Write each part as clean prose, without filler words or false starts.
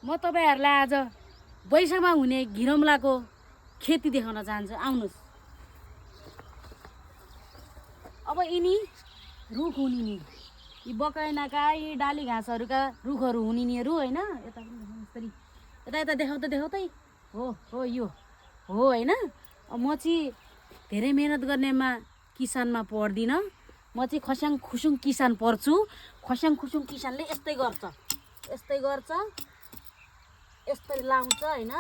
म तपाईहरुलाई आज वैशाखमा हुने घिरौँलाको खेती देखाउन चाहन्छु। आउनुस्। अब यिनी रुख हुन्, यी बकैनाका यी डाली घाँसहरुका रुखहरु हुन् यिनीहरु हैन। यता पनि यता यता देखाउ त हो यो हो हैन। म चाहिँ धेरै मेहनत गर्नेमा किसानमा पढ्दिन, म चाहिँ खस्याङ खुसुङ किसान पढ्छु। खस्याङ खुसुङ किसानले यस्तै गर्छ, यस्तै लाउँछ हैन।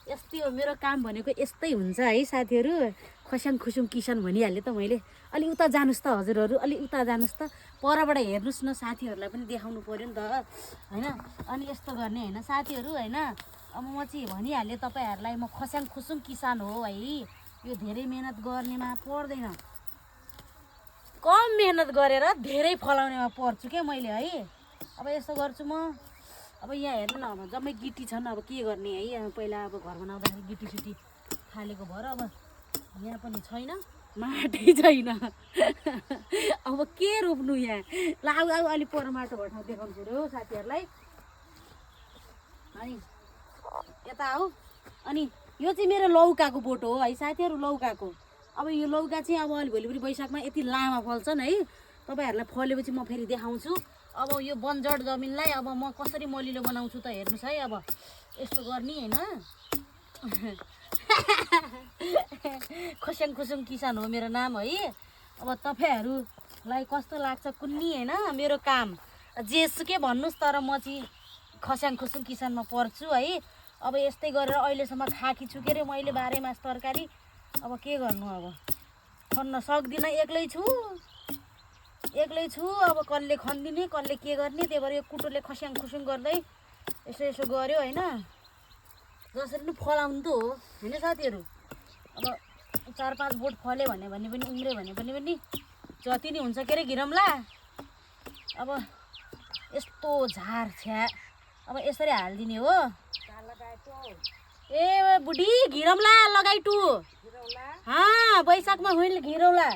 यस्तै हो मेरो काम भनेको, यस्तै हुन्छ है साथीहरु। खस्याङ खुसुङ किसान भनिहाले त मैले। अलि उता जानुस् त हजुरहरु, अलि उता जानुस् त, परबाट हेर्नुस् न, साथीहरुलाई पनि देखाउनु पर्यो नि त हैन। अनि यस्तो गर्ने हैन साथीहरु हैन। अब म चाहिँ भनिहाले तपाईहरुलाई, म खस्याङ खुसुङ किसान हो है। यो धेरै मेहनत गर्नेमा पर्दैन, कम मेहनत गरेर धेरै फलाउनेमा पर्छु के मैले है। अब यस्तो गर्छु म। अब यहाँ हेर्नु न, अब जम्मै गिटी छन्, अब के गर्ने है। पहिला अब घर बनाउँदाखेरि गिटी सिटी फालेको भएर अब यहाँ पनि छैन, माटै छैन। अब के रोप्नु यहाँ। ल आऊ अलि पर माटो भएर ठाउँ देखाउनु पर्यो साथीहरुलाई। अनि यता आऊ। अनि यो चाहिँ मेरो लौकाको बोटो हो है साथीहरु, लौकाको। अब यो लौका चाहिँ अब अलि भोलि वैशाखमा यति लामा फल्छन् है। तपाईहरुलाई फलेपछि म फेरि देखाउँछु। अब यो बन्जर जमिनलाई अब म कसरी मलिलो बनाउँछु त हेर्नुस् है। अब यस्तो गर्ने हैन। खस्याङ खुसुङ किसान हो मेरो नाम है। अब तपाईहरुलाई कस्तो लाग्छ कुन्नी हैन मेरो काम, जेसुकै भन्नुस्, तर म चाहिँ खस्याङ खुसुङ किसानमा पढ्छु है। अब यस्तै गरेर अहिलेसम्म खाकी छु के रे मैले 12 मास तरकारी। अब के गर्नु, अब खन्न सक्दिनँ, एक्लै छु। अब कसले खन्दिने, कसले के गर्ने, त्यही भएर यो कुटोले खस्याङ खुसुङ गर्दै यसो गर्यो हैन। जसरी पनि फलाउनु त हो हैन साथीहरु। अब 4-5 बोट फल्यो भने पनि उम्रे भने पनि जति नै हुन्छ के रे घिरौँला। अब यस्तो झार छ्या, अब यसरी हाल्दिने हो। ए बुढी घिरौँला लगाइटु। हाँ वैशाखमा हुइल घिरौँला।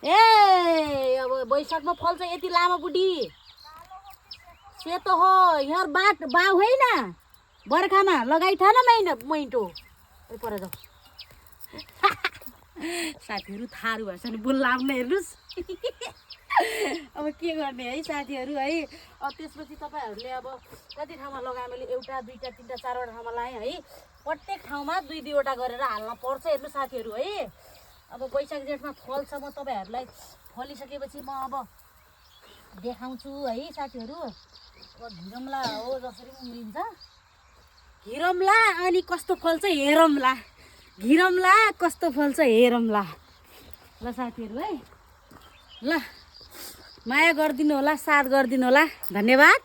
ए अब वैशाखमा फल्छ यति लामो बुढी। सेतो हो यहाँ बाउ होइन, बर्खामा लगाइठान मैटो पर जाऊ। साथीहरु थारू भएछ नि बोल्न आउन हेर्नुस्। अब के गर्ने है साथीहरु है। अब त्यसपछि तपाईहरुले अब कति ठाउँमा लगाए मैले, 1 2 3 4 वटा ठाउँमा लाएँ है। प्रत्येक ठाउँमा 2 वटा गरेर हाल्न पर्छ हेर्नु साथीहरु है। अब वैशाख जेठमा फल्छ, म तपाईहरुलाई फलिसकेपछि म अब देखाउँछु है साथीहरु। अब घिरौँला हो जसरी उम्रिन्छ घिरौँला। अनि कस्तो फल्छ हेरौँला, घिरौँला कस्तो फल्छ हेरौँला। ल साथीहरु है, ल माया गरिदिनु होला, साथ गरिदिनु होला, धन्यवाद।